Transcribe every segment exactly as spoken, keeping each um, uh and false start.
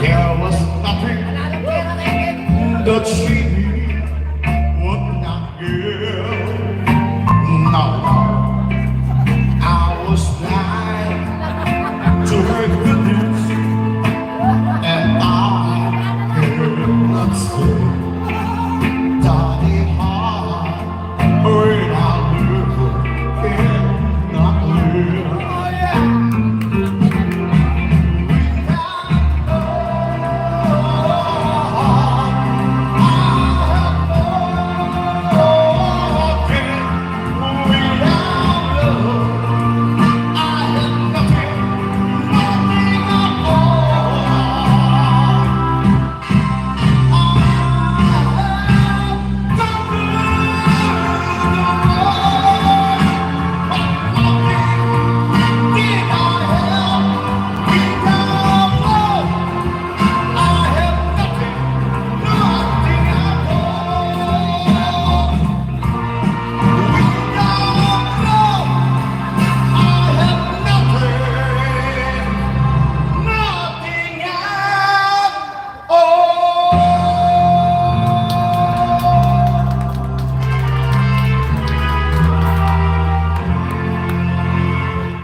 There was nothing that she would not give. No, I was blind to her goodness, and I could not see. Dirty heart, without you, cannot live.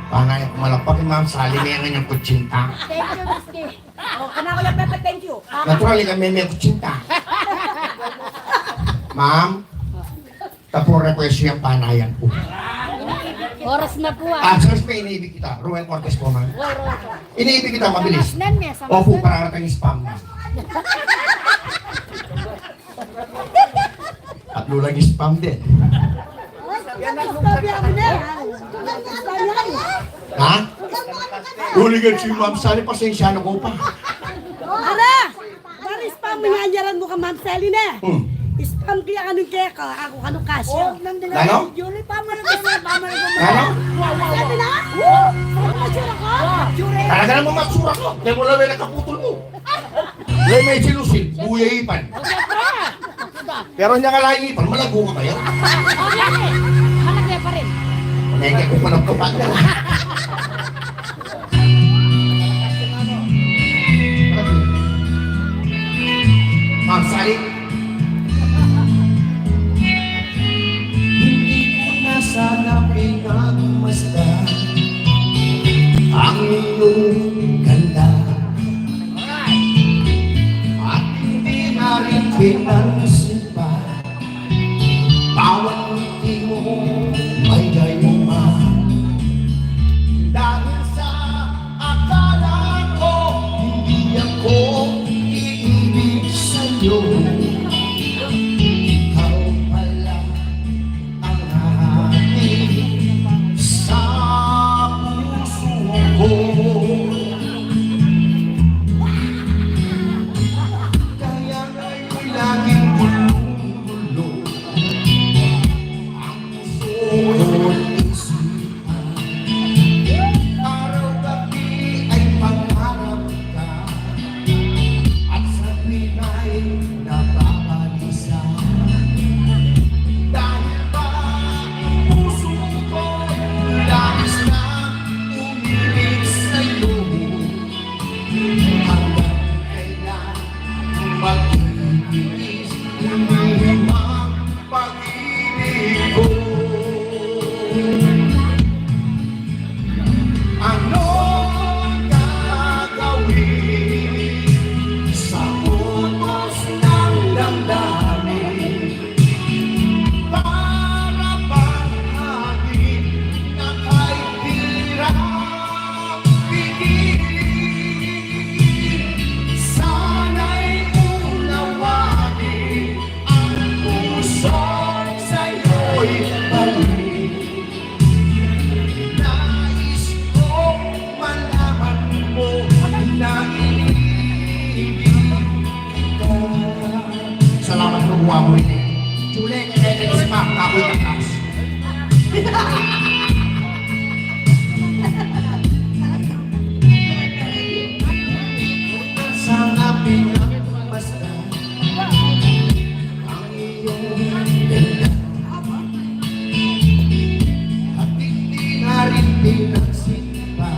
Pangayak malapag, Ma'am Sally, me ngan yang kutsinta. Thank you, Miss K. O, kanako yang Pepe, thank you. Natural, ika me, me kutsinta. Ma'am, tapure ku yang panayan ku. Oras na pu, ah. Ah, search me, iniibig kita. Ruel Cortez pu, ma'am. Ruel, Ruel. Iniibig kita, mabilis. Sangasnan me, sangasnan. Opu, para aratang spam na. Tatlu lang spam din. Ha? Uli ka si Ma'am Sally, pasensya na ku pa. Ara! Dari spam, minanyaran mu ka, Ma'am Sally, ne? Hmm. Spam kaya kanu keka, aku kanu kasya. Nanu? Julie, pamalu ka, pamalu ka. Nanu? Sabi na? Matsura ka? Talaga namang matsura ku. Kaya mu lawe na kaputul mu. Lay me silusil, buya ipan. Pero nya ka lain ipan, malago ka kaya. Malaki pa rin. Neke ku pa nagkapat na. Ma'am Sally. Hindi ko na sana pinagmasdan ang iyong ganda. At hindi na rin pinansin pa bawat ngiti mo, may dayuma. Dahil sa akala ko, hindi ako iibig sa'yo. Ikaw pala ang atin sa puso ko. Kaya nga'y laging gulong-gulo ang puso ko't isipan. Araw-gabi ay pangarap ka at sa tuwing ay nababalisa. Dahil ba ang puso ko labis na umiibig sa'yo? Hanggang kailan magtitiis, humihimang pag-ibig ko? Anong gagawin sa utos ng damdamin? Para bang hangin na kay hirap pigilin. Sana'y unawain ang puso't sa'yo'y balik. Nais kong malaman mo na iniibig kita. Salamat po, Julie. Julie, kaya kayo sa mga kapoy ng taas. Sana pinagmasdan ang iyong ganda. At hindi na rin pinagsimba.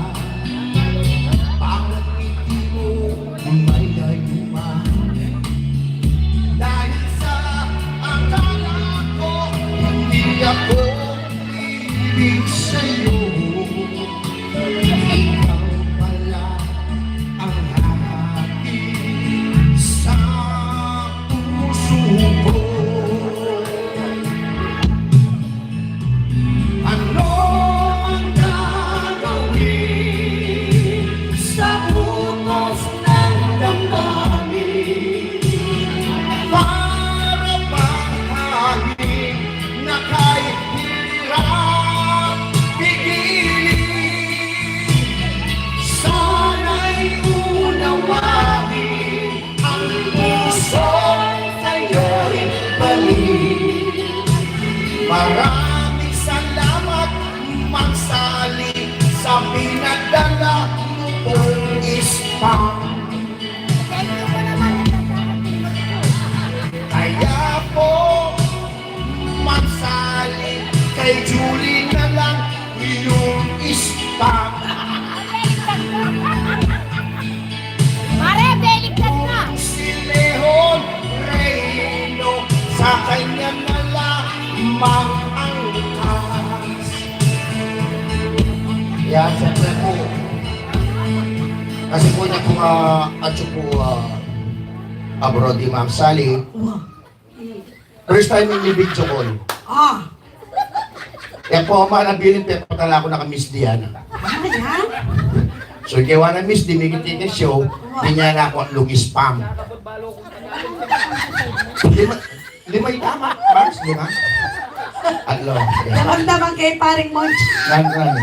Pinadala mu pong spam. Kaya po, Ma'am Sally, kay Julie na lang yung spam. Pare, baliktad na. Si Leon Reyno, sa kanya na lamang ang angkas. Yan, siyempre po. Kasi po niya po, ah, atsu po, ah, abroad ni Ma'am Sally. First time in video call. Ah. Yan po, ang mga nabilin, pe, patala ko na ka Miss Diana. Ano yan? So, kewa na Miss, di mikit yung show, di niya na ako lung-spam. Lima, lima yung tama, Mars, lima? Atlo. Yan. Naramdaman kay paring Monch. Nan, nan.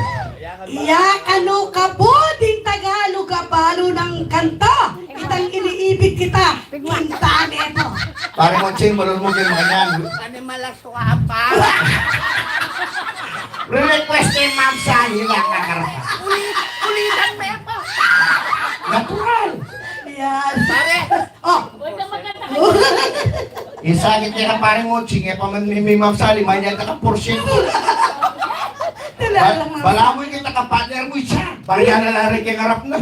Iya, kanu ka po, ding Tagalog a balu nang kanta. Itang iniibig kita, kanta neto. Paring Monching, marunong mo din mga yan. Animal as wapa. Re-request kay Ma'am Sally lang na karapa. Ulit, ulitan mo yan po. Natural. Yan. Pare. Oh. Huwag na magkanta. Isagit niya ka, paring Monching, e pa man mi, mi Ma'am Sally, manyag ka ka porsyento. Tala Ba-, lang, Ma'am. Balamu yung kita ka partner mo, isa. Bariya na lari kay ngarap na.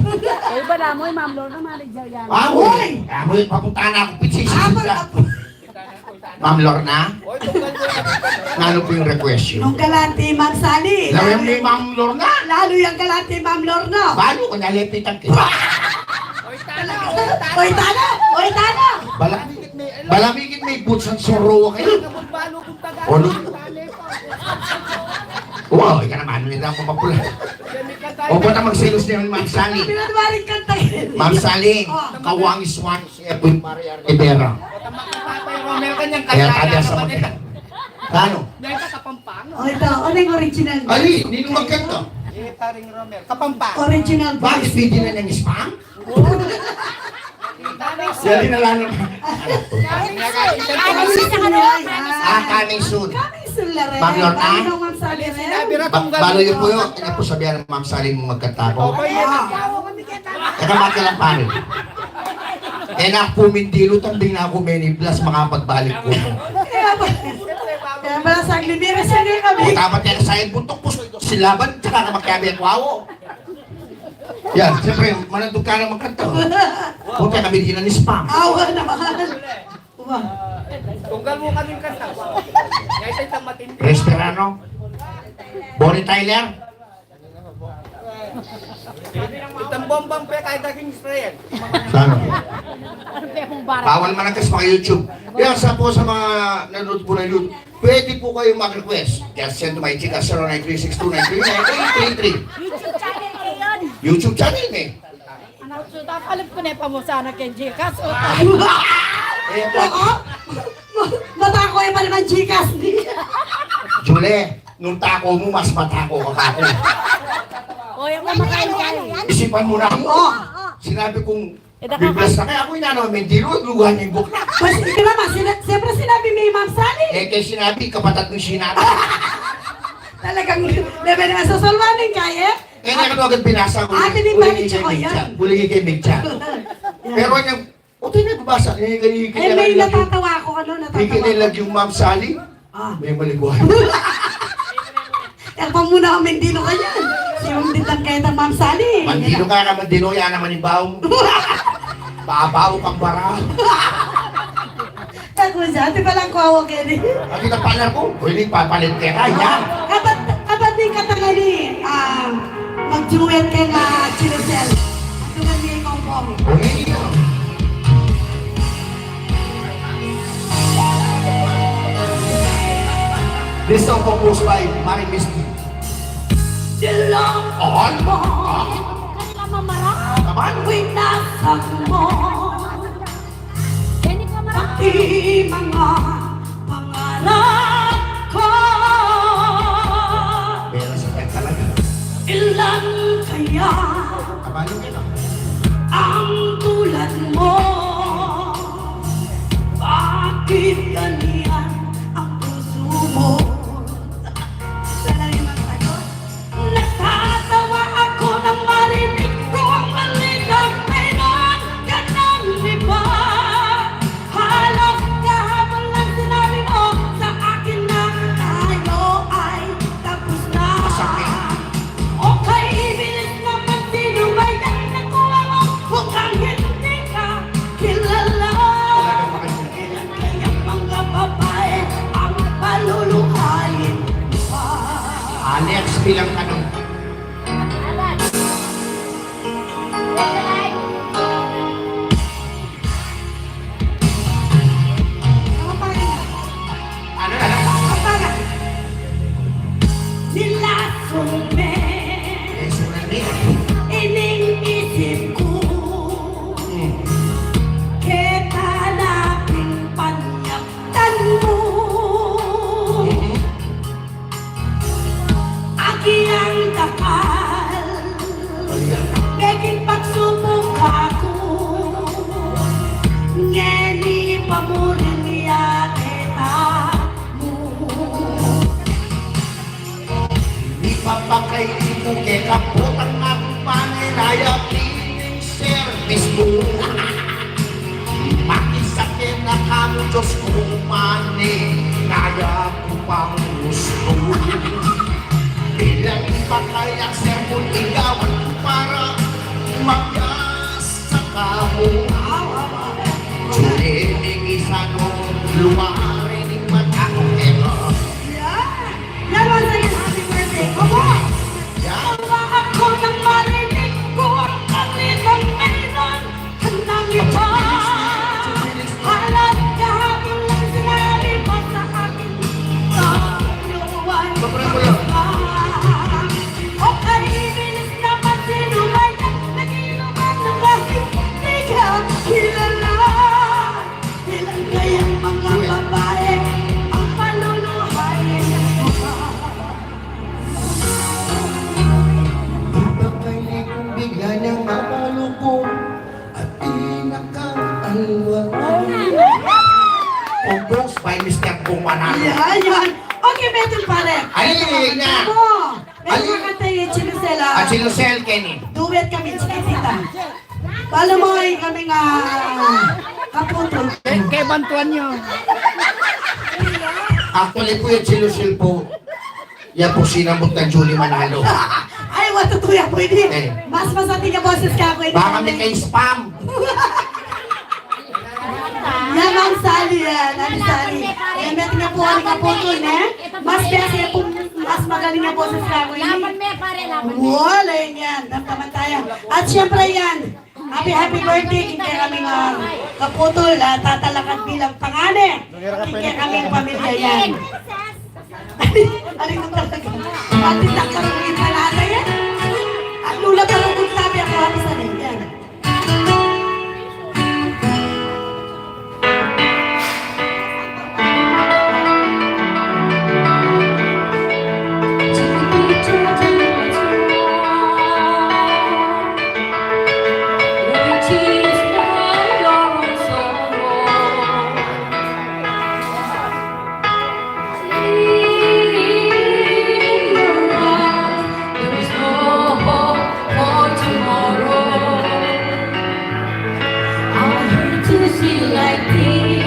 Eh, balamu, Ma'am Lorna, manager yan. Ah, uy! Ah, uy, papunta na ako, pinsisisit Ah, na. pag- Ma'am Lorna? Nanu po yung request yun? Nung galante, Ma'am Sally. Lalu yung ni Ma'am Lorna? Lalu yung galante, Ma'am Lorna. Balu ko, nalepitan kita. Oy, talo! Oy, talo! Oy, talo! Bala, bala mikit may boots ang suro kayo. Ano? Wow, ika naman, hindi na ako mapula. O, ba't ang magselos niya yung Ma'am Sally? Pinatumaring kanta yun. Ma'am Sally, Oh. Kawangis-wangis, eh, Boy Maria Rivera. Kaya taga sa mga Ano? Yan ka Kapampangan. Oh, ito. Ano yung original? Ali, nino magkanta? Eh, paring Romel. Kapampangan. Original Bakit voice. Pwede na ng spam? Siya din na lang. Coming soon. Ah, coming soon. Coming soon, Lorena. Ma'am Lorna? Ano, Ma'am Sally, Ren? Ba-, balo yun po yun. Ano po sabihan ng Ma'am Sally mo magkanta ko? Okay, yan. Ah. Teka, makilang pare. Kaya na ako pumindilo, tambing na ako meniblas, makapagbalik ko. Kaya ba, kaya pala saglit, may reserve kami. O, dapat yan sa buntok po, silaban, tsaka na magkabi at wawo. Yan, siyempre, manandog ka na magkanta. Puta, kami din ang spam. Awa naman. Uwa. Tunggal mo kaming kanta. Kaya sa isang matindi. Resperano. Bonnie Tyler. Itang bombang pe, kahit naging Israel. Saan? Bawal man ang kas mga YouTube. Yan, sa po sa mga nanonood po ng YouTube, pwede po kayo mag-request. Just send to my Gcash zero nine three six two nine three nine eight three three. YouTube channel kayo yan. YouTube channel eh. Anak, so, tapalit ko na yung pamusa na kay Gcash. Eh, Oo. Matako yung pa naman Gcash ni. Julie, nung tako mo, mas matako ka kako. O, yung kumakain ka eh. Isipan mo na ako. Oo. Sinabi kong Eh, biblas na kaya ako, inano, may dilo, lugan yung bukla. Mas, di ba, mas, sina-, siyempre sinabi ni Ma'am Sally. Eh, kaya sinabi, kapatid mo sinabi. Talagang, di ba, nasa salwaning kaya? Eh, nga ano agad binasa ko, Ate ni Bani Choco yan. Buligay kay Migchan. Yan. Pero yung, o, tayo na babasa. Eh, kaya, Eh, may natatawa ako, ano, natatawa ako. Ikinilag yung Ma'am Sally. Ah. May maligwa. Kaya pa muna ako, Mendino ka yan. Sinunditan kayo ng Ma'am Sally. Mandino ka na, mandino yan naman yung baong. Babaw kang bara. Ako siya, di ba lang ko awag yan eh? Ang kita pala ko, pwede papalit ka na, yan. Kapat, kapat ni katangani, ah, mag-duet ka na, Chilisel. Ang tugan niya yung kongkong. Pwede yun. This song composed by Mari Misty. Dilong on mo. Kaya mamara. Naman. Winasag mo. Pati mga pangarap ko. Pera sa pera talaga. Ilan kaya Kabalo ka na. Ang tulad mo? Bakit ganyan ang puso mo? Siya lang yung magsagot. Natatawa ako. Bilang ka nun. Ano, ano? Nilaso me. Nilaso me. Ining isip ku. Hmm. Keta na pin panyap Tan mu. Agyang dakal, meging pagsubuk kaku. Ngeni pa mu rin ya keta mu. Ipapakaili ku keka potang aku pane, naya pining serbis mu. Makisake na kamu, Dios ku, pane, naya ku pang gustu. Bilang ipakayang sermon igawan ku para mabiasa kamu. Juli ning isa no luari ning mata ku keka. Yan, once again, happy birthday. Opo. Yan. Ang mga ko nang marinig ko ang kanilang mainon, handang iba. Halat kahapon lang sinabi pa sa akin, "Tulungan ka pa." O kay bilis naman sinubay na, nag-iinuman ng aking di ka kilala. Ilan kayang mga babae ang paluluhain mo pa? Di ba kailing kung bigla niyang mamalukong at di nakakaalwa? Compose by Mister Bong Manalo. Yan, yan. Okay, Metro Pare. Ay, ito, yan. Mo. Meron ka kanta yung Chilusel, ah. Ah, Chilusel, Kenny. Duet kami, Chiquitita. Bala mo ay kami nga kaputol. Kay, kay bantuan nyo. Actually po, yung Chilusel po, yan po sinambut ng Julie Manalo. Ay, watutuya po ini. Eh. Mas masati ka boses ka po ini. Baka may kay spam. Yan, Ma'am Sally, yan. Ma'am Sally. Yan, met nga po, ang kaputol, ne? Mas biyasa po, mas magaling nga boses ka po ini. Laban me, pare, laban me. Wala yan. Damdaman tayo. At siyempre yan, happy, happy birthday king kekami nga kaputol, ah, tatalakad bilang pangane king kekaming pamilya yan. Aling ko talaga. Pati sa karungi pa nata yan. At lula karungi tabi ako, happy sa rin yan. There is no hope for tomorrow. I hate to see you like this.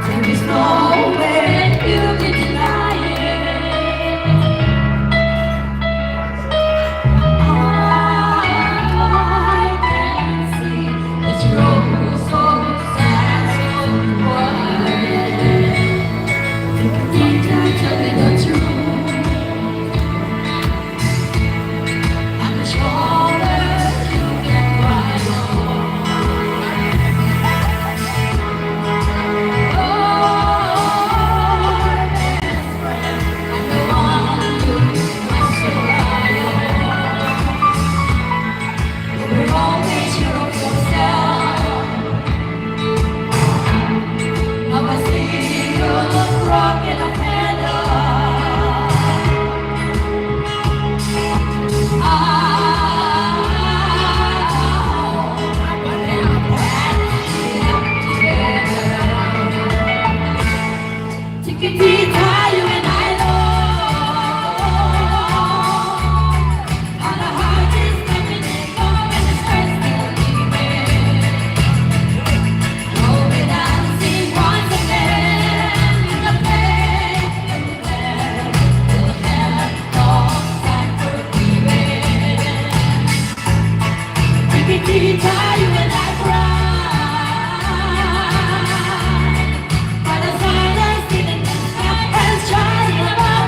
There is no way you can deny it. I can see this road so sad, so quiet. If you need to tell me the truth, I'm sure that you can cry on. Oh, Chiquitita, you and I love. All our heart is coming in, love and it's first believing. We'll be dancing once again in the place that we were. We'll have no time for grieving. Chiquitita, you and I cry. But the silence didn't stop us, shining above.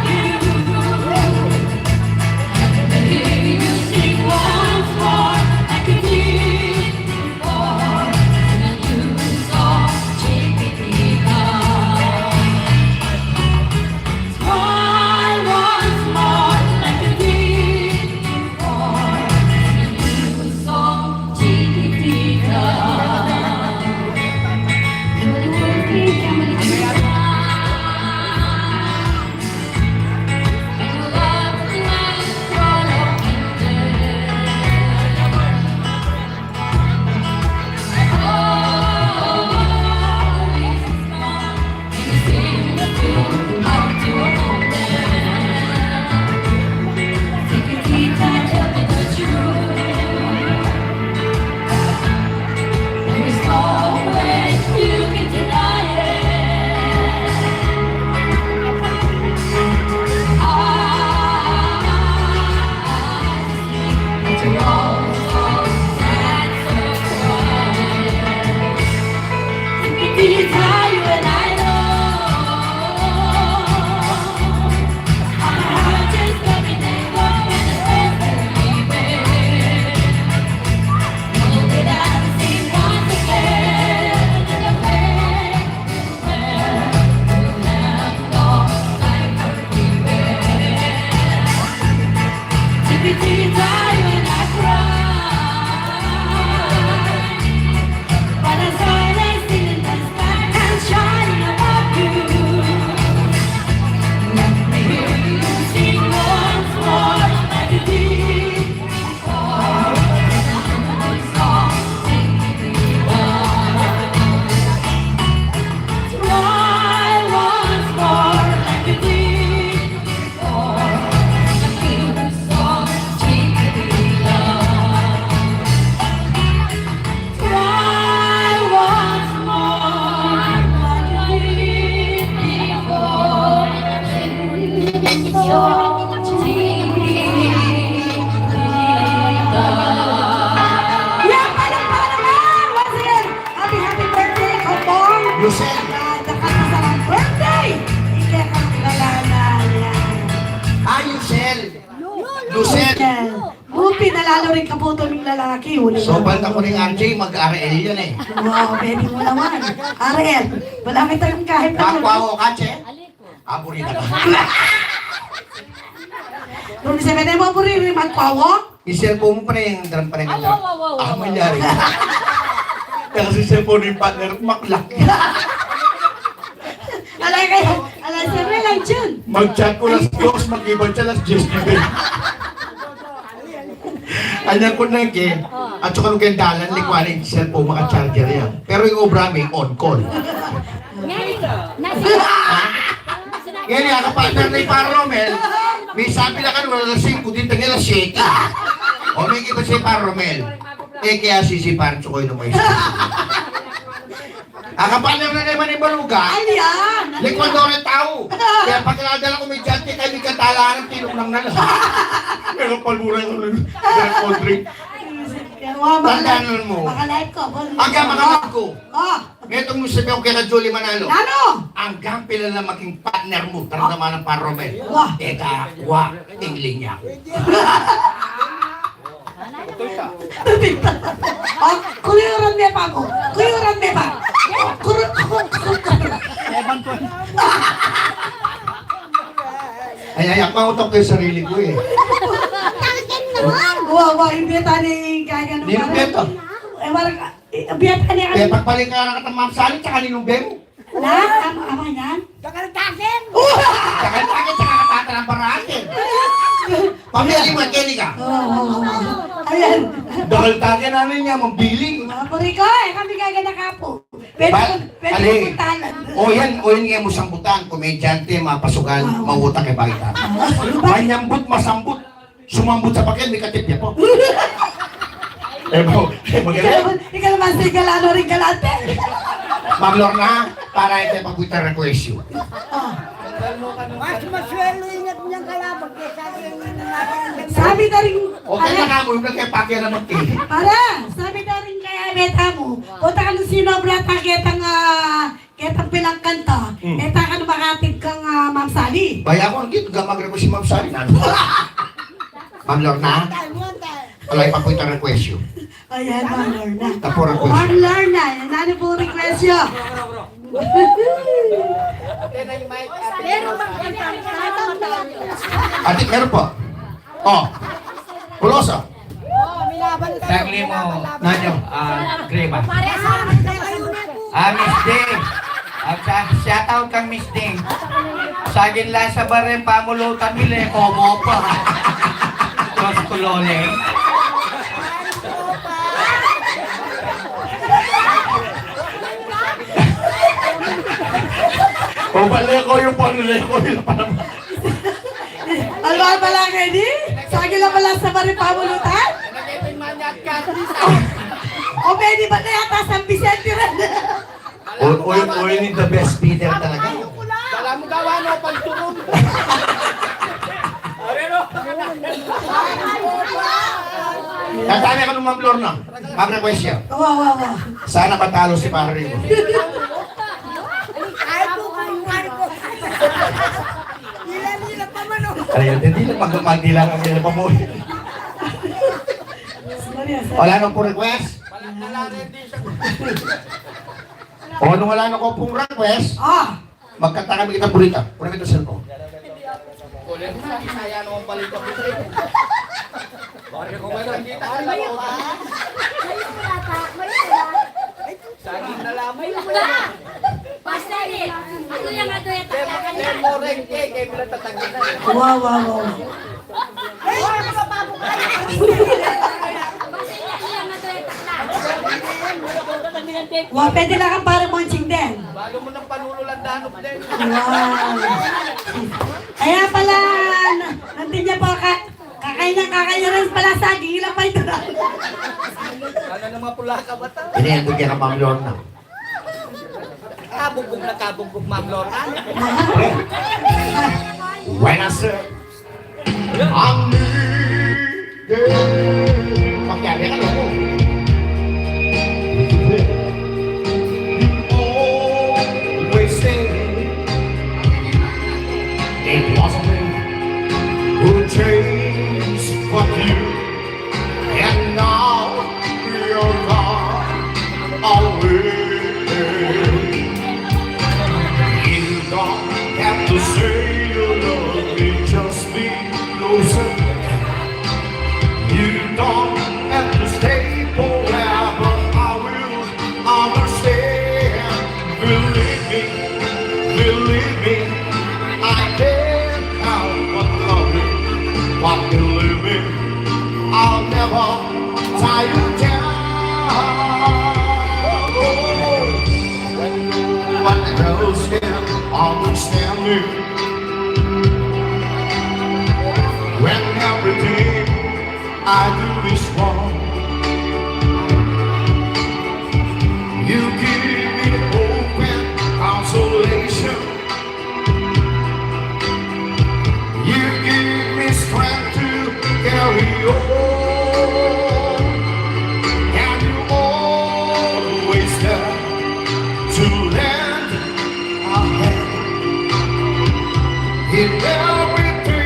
Lucel. Lucel. Buti na lalo rin kaputo ng lalaki. Uli So, na. Balik ako ni R J, mag-R L yan eh. Wow, pwede mo naman. R L, wala kitang kahit ano. Makwawo ka, che? Aburi na ka. Kung sabi na mo, aburi rin makwawo? Yung cellphone mo pa na yung drum pa na yung Awa, awa, awa, awa, Ah, awa. Mangyari. Kaya kasi cellphone yung partner, maklak. Alay kayo, alay sa may lang dyan. Mag-chat ko alas dos, mag-ibang siya alas diyes na rin. Anyan ko na ke, at saka nung kendalan, likwanin, cellphone, maka-charger yan. Pero yung obra, may on call. Ngayon, nasa Ngayon, yung kapartner ni Paro Romel, may sabi na kanila alas singko, di tanggal alas siyete. O, may iba si Paro Romel. Eh, kaya sisipan ko yung mais. Ang kapanan na naman ni Baluga. Alian? Likwan daw ng tao. Kaya pag nadala ko may dyan, kaya may katalaran, tinuknang na lang. Pero palmura yung Country. Tandaan mo. Makalive ko. Aga, makalive ko. Oh. Ngayon itong sabi ko kay Julie Manalo. Ano? Anggang pila na maging partner mo, taramdaman ng Paro Romel. Wah. Teka, wah, tingling niya ako. Oh, kuyuran me pa ako. Kuyuran me pa. Oh, kurut, kurut, kurut, kurut. Ay, ay, ako utok kay sarili ko eh. Wa, wa, hindi tani kaya Hindi yung beto. Eh, wala ka, eh, biya tani Kaya kami. Pagpaling ka na katang Ma'am Sally, tsaka ninong Bemo. Na, ama, ama yan? Dakal taken! Dakal taken, tsaka katatarang baraken. Pamili mo, Angelica. Oo, oo, oo. Ayan. Dakal taken, ano niya, mabiling. Mga puri ko, eh, kami gaga na kapo. Pwede Ba- ko, pwede ali. Ko puntahan. O yan, o yan nga mo sambutan, komedyante, mapasukan, Ah. Mautak e balita. Ah. Manyambut, masambut. Sumambut sa pakin, may katip ya po. Eh, po, eh, magaling. Ikaw, ikaw naman si Galano rin galante. Ma'am Lorna, para ito pagpunta request you. Ah. Mas maswelo ingat niyang kalabag kesa yung Sabi na rin, O, kaya pare, na nga mo, yung nagkaya pakialam ang tingin. Pare, sabi na rin kaya beta mo, punta ka nung sinobra, taketang, ah, ketang pinangkanta, Hmm. Eta ka nung makatid kang, ah, Ma'am Sally. Baya ko ang git, gamag na ko si Ma'am Sally, nanu? Ma'am Lorna? Alay, papunta request you. Ayan, Ma'am Lorna. Tapo request. Ma'am Lorna, yan, ano po request you? Ate, meron po. Oh. Pulosa. Sagli mo, nanyo, ah, Grima. Ah, Miss Ding. Ang sa-, shout out kang Miss Ding. Sagin la sa bareng pamulutan, mile, komo pa. Diyos ko, Lole. O, bale ko yung pangle ko yung pala. Alwa pala kayo di? Sagin la pala sa bareng pamulutan? O, pwede ba kaya ta San Vicente rin? O, o, o, yun yung the best bidder talaga. Wala mo gawa, no, pagturong. Tatali ka nung Ma'am Lorna. Mag-request siya. Wa, wa, wa. Sana matalo si pare mo. Ay, po, po, po, po. Nila, nila pa man, oh. Ay, hindi, hindi na pag-, magdilang ang nila pa mo. Sorry, ah, sorry. Wala nang po request? O, nung wala na ko pong request, Ah! Magkanta kami kita burita. Pura kita cellphone. Saging na lamang. Basta ni, ano yung ano yung Pero, pero moreng ke, kaya pala tatangin na. Wow, wow, wow. Wa, pwede na kang pare Monching din. Balo mo ng panulo lang danop din. Wow. Kaya pala, na-, nandun niya po ka-, kakain niya, kakain niya rin pala saging, ilan pa ito? Ano na mga pula ka bata? Ini yang bigyan ng Ma'am Lorna. Kabugbog na kabugbog, Ma'am Lorna. Buenas, sir. Ang ngiti. Pakiali ka na po. Always say it wasn't me who And to stay forever, I will understand. Believe me, believe me, I can't help but love you. But believe me, I'll never tie you down. When no one else can understand me, when everything I do is wrong, you give me hope and consolation. You give me strength to carry on, and you always there to lend a hand in everything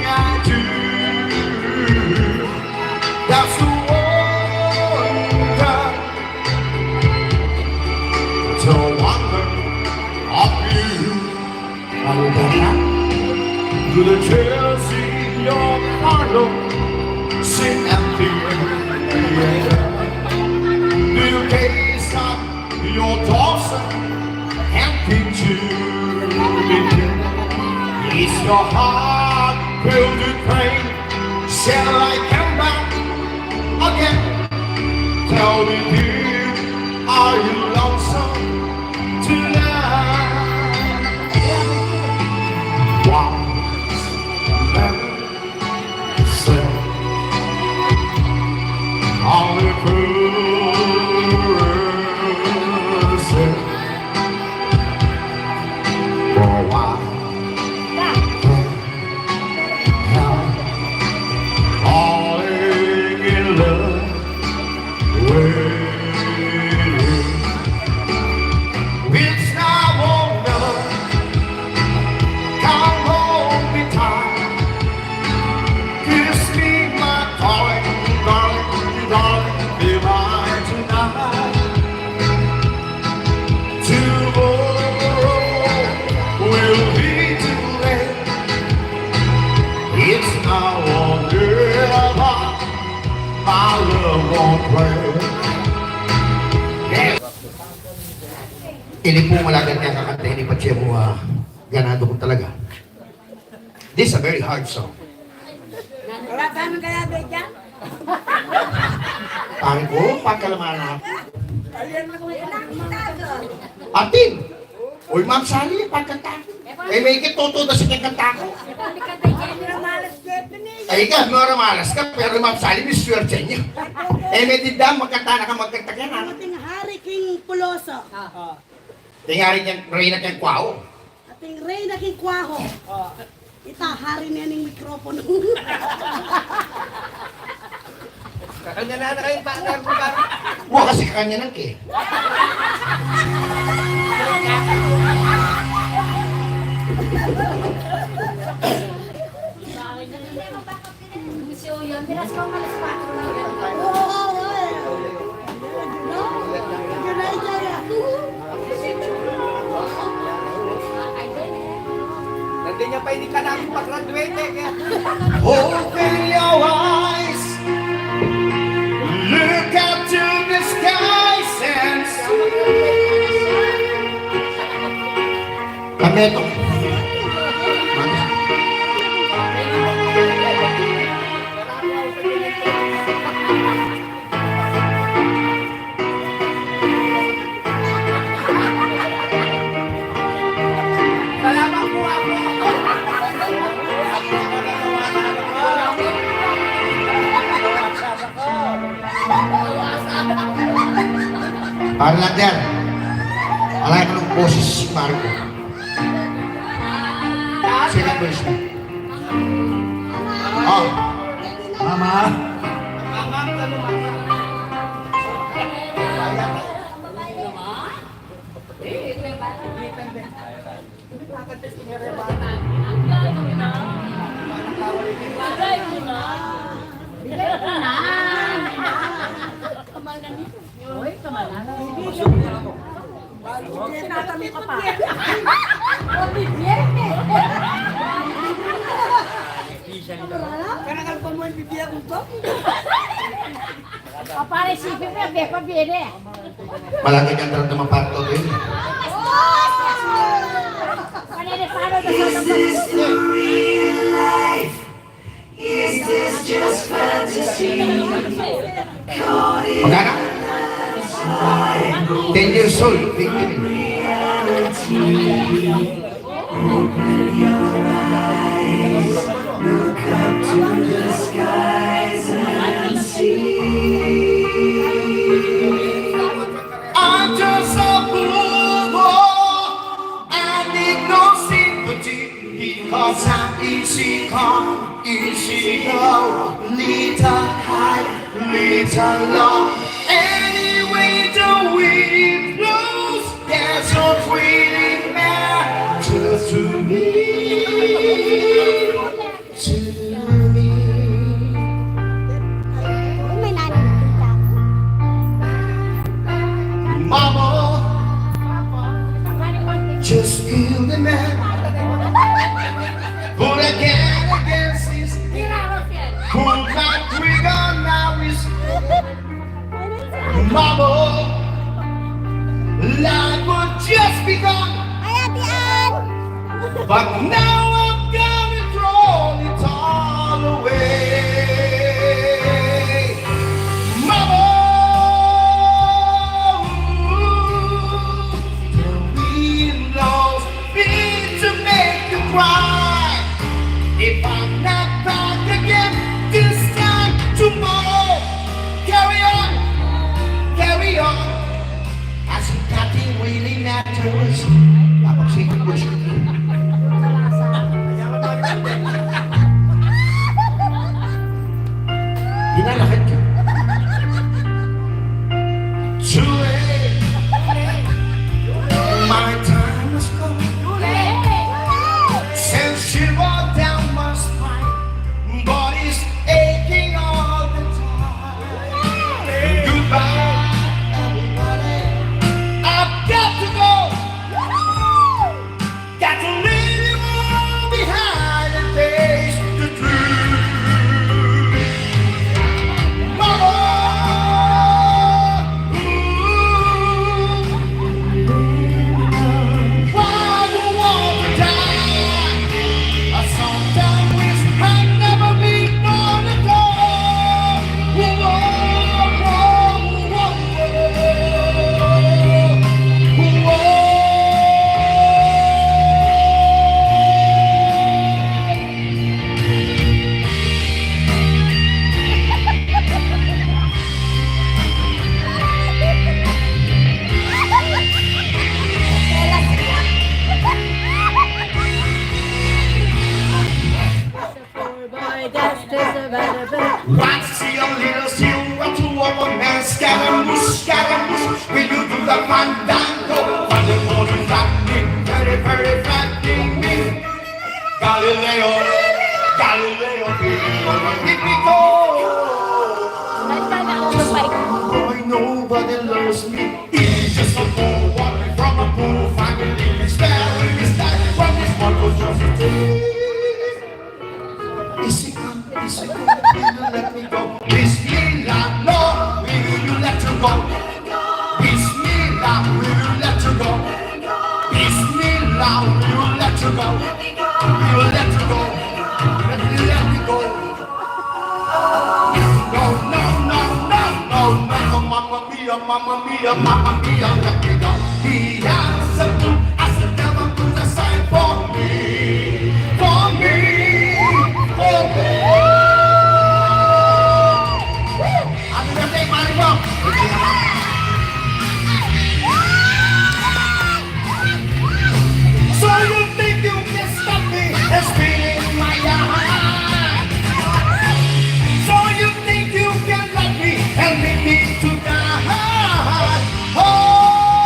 I do. That's the wonder, the wonder of you. Aluga ka. Do the tears in your heart, Lord, seem empty? Do you gaze at your daughter and think to be? Is your heart filled with pain? Shall I come back again? Tell me, dear, are you lonesome tonight? Once never said, only fools say, for a while. Falling in love with you. It's now or never. Come hold me tight. Kiss me, my darling, darling, darling, be mine tonight. Tomorrow will be too late. It's now or never. My love won't play. Yes. Ini pung malagan kaya kakanta ini, patse mu, ah, ganado ku talaga. This is a very hard song. Nanu, paano kaya, Beja? Pare ku, pagkalamanan. Atin! Uy, Ma'am Sally, pagkanta. E, me kit tutu da sa kanta ku. Ay, ka, mura malas ka, pero Ma'am Sally, mi swerte ne. E, me dinan, magkanta na ka, magkanta ka na. Ating hari king puloso. Ating hari king reyna king kuaho. Ating reyna king kuaho. Ita, hari ne ning mikropono. Kakanya na na kayu, partner ku, pare. Wa, kasi kakanya na ke. Nanti niya pa ini ka namin pag-graduate, eh, kaya. Open your eyes, look up to the skies and see. Kameto. Pare Lander, alay ku nung boses si Marco. Second verse na. Oh. Mama. Kanakan pa mo ing bibie ku to? Apare, sipin me, be pa bie ne. Malaki kang trata maparto din. Kanene pano da sa. Is this real life? Is this just fantasy? Magana? Ten years old, big baby. Open your eyes, look up to the skies and see. I'm just a fool, I need no sympathy, because I'm easy come, easy go, little high, little low. Anyway, the wind blows, doesn't really matter to me. To me. Uy, may nanay na kita. Mama, just kill the man. Put a gun against his head. Put my trigger, now is Mama, life was just begun. Ay, Ate Ann! But now I'm gonna throw it all away. Mama, the wind blows me to make you cry. If I'm not back again this time tomorrow, carry on, carry on. As if nothing really matters. Kapag sige ko siya. Dinalakad ka. Too late. My time has come. Since she walked down my spine, body's aching all the time. Goodbye, everybody. I've got to go. Got to leave you all behind and face the truth. Mama, ooh, why you want to die? I sometimes wish I'd never been born at all. Whoa, whoa, whoa, whoa. Poor boy, that's just a bad bird. Wants to see a little silver to open man, Scaramouche, Scaramouche. Will you do the fandango? Fandango is happening, very, very frightening me. Galileo, Galileo, here we go. Boy, nobody loves me. He's just a poor boy from a poor family. He's staring his life from his mother's just a Easy come, easy come, will you let me go? Bismillah, no, will you let you go? Bismillah, will you let you go? Bismillah, will you let you go? Will you let you go? Let me, let me go. No, no, no, no, no, no, no, Mama Mia, Mama Mia, Mama Mia, let me go. He has a boot, I said, never put aside for me, for me, for me. Happy birthday, Mari Bong. So you think you can stop me and spit in my eye? So you think you can love me and leave me to die? Oh!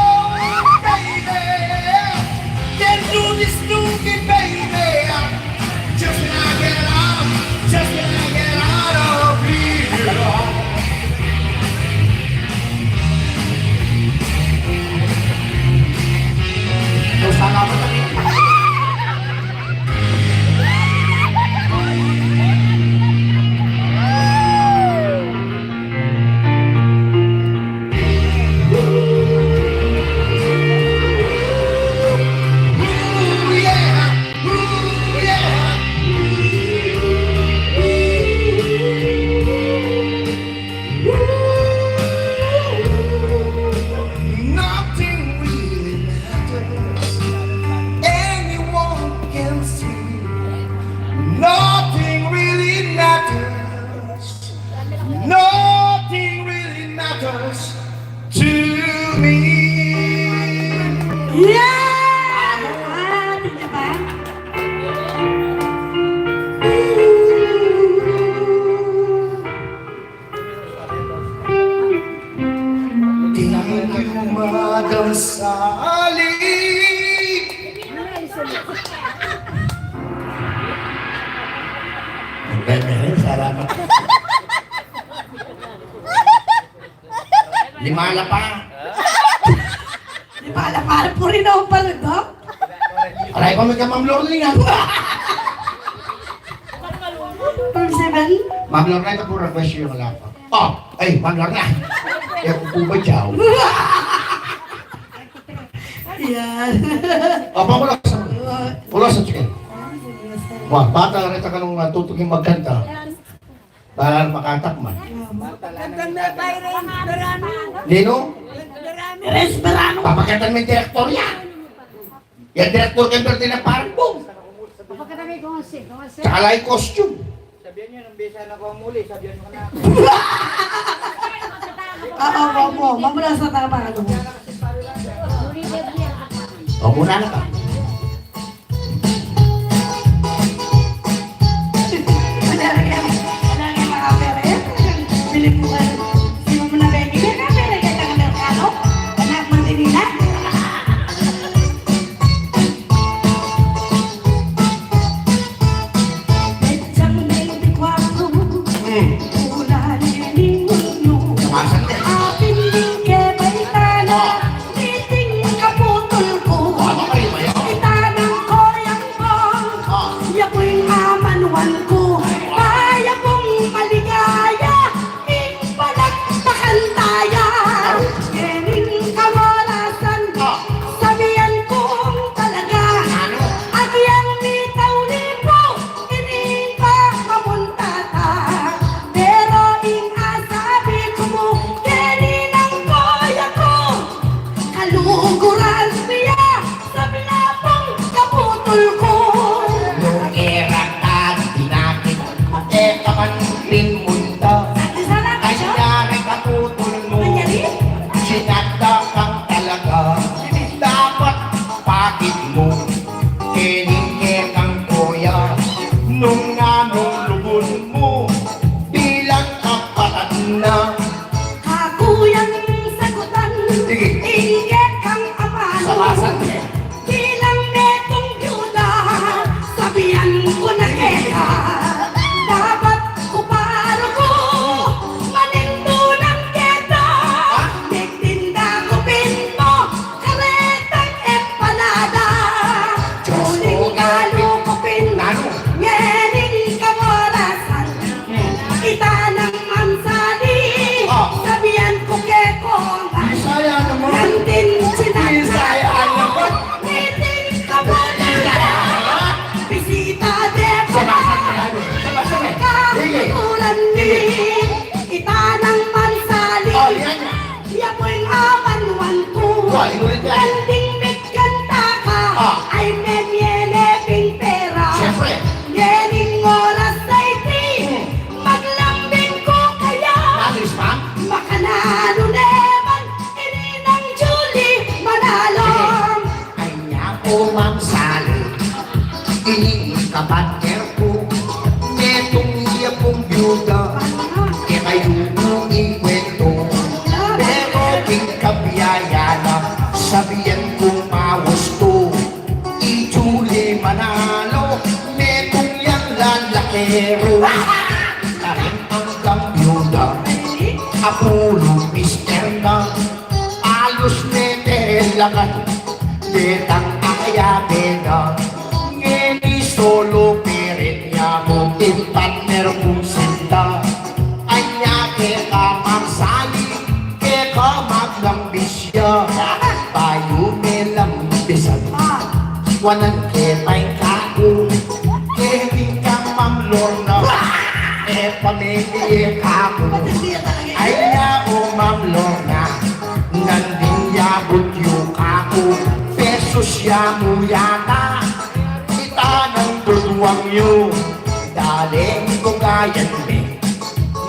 Salamat. Lima la pa. Lima la pa, puri na pa rin, Doc. Aray ko, may ka Ma'am Lorna nga. From seven? Ma'am Lorna, ito po request yung wala pa. Oh, ay, Ma'am Lorna. Kaya ko po ba, Chow? Yan. Apa ko lang sa, ko lang sa chicken. Wah, bata na rin ka nung, ah, tutuging magkanta. Para makatakman. Gandang na tayo rin, Berano. Nino? Berano. Res Berano. Papakatan mo yung direktor niya. Yung direktor kay Bertina, parang boom. Papakatan mo yung kung si, kung si. Tsaka lang yung costume. Sabihan niyo, nung bisa na ko muli, sabihan mo na. Ah, opo, opo. Mamula sa tama, ano. O, muna na ka. Wala na kaya, wala na kaya mga pera yan. Bili po kayo. Sino mo na ba yung bibili? Kaya pera yan, taga Merkado. Anak, mantinila. Petsang bente kwatro, hmm, bulan ning Hunyo. Sumasagot. Apin ding kebay tana, ah, niting kaputul ku. Ah, makarima yan. Itanang ko yang bong, ah, ya pu'y amanuan ku. Kaya pung maligaya, ing palakpakan taya. Ngening kaworasan, ah, sabian kung talaga. Nanu? Agyang mitauli pu, ini pa mamunta ta. Pero ing asabi ku mu, keni nang koya ku, kaluguran pia, sabla pung kaputul ku. Nung e ra ka dinakit, e ka man rin munta. Anya ring kaputul mu, sinadya kang talaga. Dapat pakit mu, kening kekang koya, nung nanung lubun mu, bilang kapatad na. Kaku yang sagutan, sige, ing kekang amanu. Salamat. Bilang metung byuda, sabian ku na keka, dapat ku pa ruku, manindu nang keta, ha? Megtinda ku pin mu karetang empanada. Diyos ko. Uling kalu ku pin, nanu? Ngening kaworasan, itanang Ma'am Sally, oh, sabian ku keka, Bisaya naman. Nantin sinadya. Bisaya naman. Niting kaputul ku, bisita de pa. Sabasa, sabasa, sabasa. Sige. Kaputulan ni, sige, itanang Ma'am Sally. Oh, yan. Ya pu'y amanuan ku. Wah, inulit yan. Nanding megkanta ka, ah, ay memiele ping pera. Siyempre. Ngening oras a iti, hmm, maglambing ku kaya. Nanu, Ma'am? Makananu ne man ini nang Julie Manalo. Sige. Anya ku, Ma'am Sally, ining kapatner ku, metung ya pung byuda, e kayu mu ing kwentu. Pero king kabiayaan na, sabian kung mawastu, i Julie Manalo, metung yang lalakeru. Karin anggang byuda, apulu mister na, alus mete lakat, detang ayabe na. Ngeni solo parent ya mu, ing partner kung sinta. Anya keka, Ma'am Sally, keka maglambis ya, bayu melambisan. Wanan ke pa'y kaku, keni kang Ma'am Lorna, e pamilye kaku. Aya o Ma'am Lorna, nandin yabut yu kaku, pesus ya mu yata, itanang duduang yu, dale ko gayan me.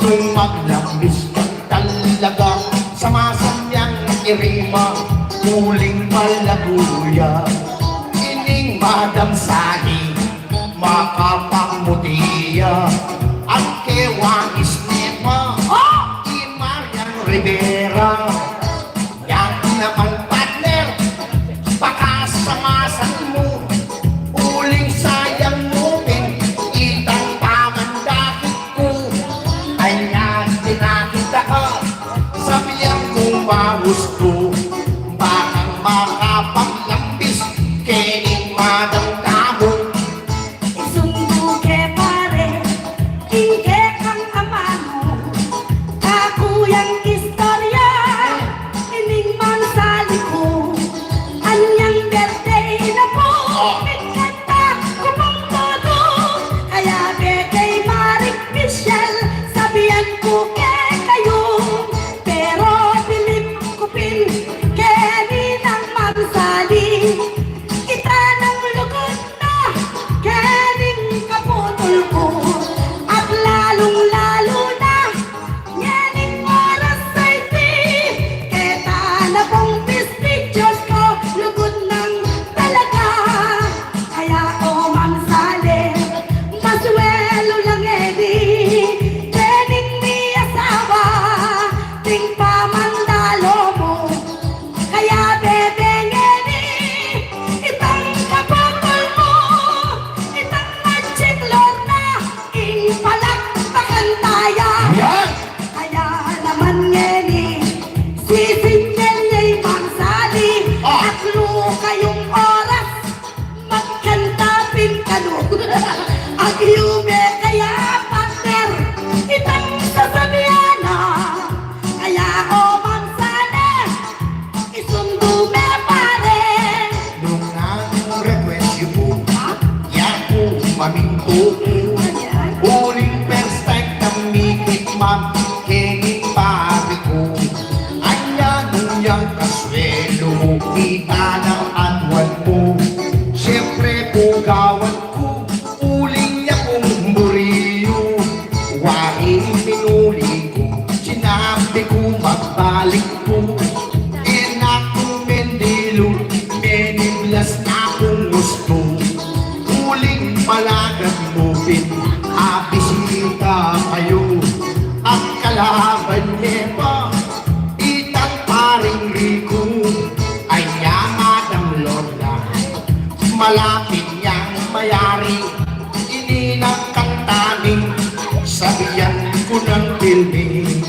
Nung maglambis ka talaga, samasamyang irima, uling malagu ya. Ining Madam Sally, makapamuti ya. Ang kewangis ne pa, oh, i Marian Rivera. Yan naman, partner, pakasamasan mu, uling sayang mu pin itang pamandakit. Yang istorya ining Mang Sali ku, anyang birthday na pu, pigkanta ku pung tutu. Kaya bege Maring Michelle, sabian ku kekayu, pero bilib ku pin keni nang Mang Sali. Ita nang lugud na kening kaputul ku, at lalung-lalu na ngening oras a iti, keta na pung pistitios ku, lugud nang talaga. Kaya o Mang Sali, masuelu la ngeni kening mi asawa, ding pamandalo mu. Kaya bebe ngeni, itang kaputul mu, itang Magic Lorna, ing palakpakan taya. Yan! Kaya naman ngeni, sisinyal ne i Mang Sali, ah, aklu kayung oras, magkanta pin kanu. Agyu me kaya, partner, itang sasabian na. Kaya o Mang Sali, isundu me, pare. Nung nanu request yu pu, ha? Yaku mamintu ku. Uling first time nang mikit man kening pare ku. Anya nung yang kasuelu mu, ita nang aduan mu. Siyempre pu gawan ku, uling ya pung buri yu. Wa ing minuli ku, sinabi ku magbalik ku. E na ku mendilu, meniblas na kung gustu. Uling malagan mu pin abisita kayu, at kalaban ne pa itang paring Rico. Anya, Madam Lorna, malapit yang mayari ini nang kanta ning sabian ku nang pilmi.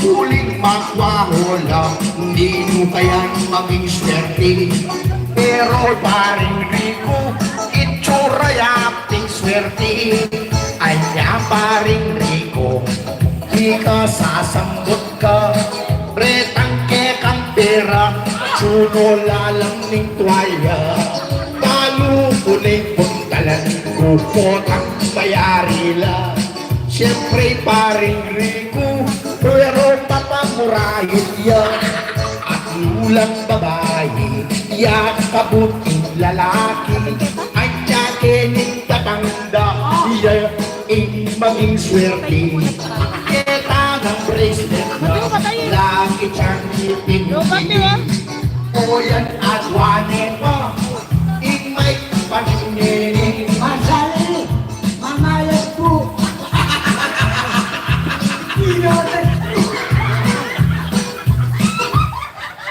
Uling makwa hola, ninu kayang maging swerte? Pero paring Rico, itsura ya pin swerte. Anya, paring Rico, di ka sasambut ka, retang kekang pera, suno lalam ning tuwalya. Balu ku ne puntalan ku, potang mayari la. Siyempre, paring Rico, pero papamurahin ya. Aklu lang babai ya kabuting lalaki. Anya, kening tatanda ya ing maging swerte. Keta nang bracelet na, lagi yang ngipin. O yan, aduan ne pa ing may patingin. Mang Sali, mamayad pu. Idiot.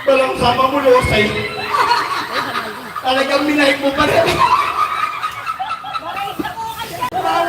Balang sama mu, Losay. Talagang minahig mu pa rin.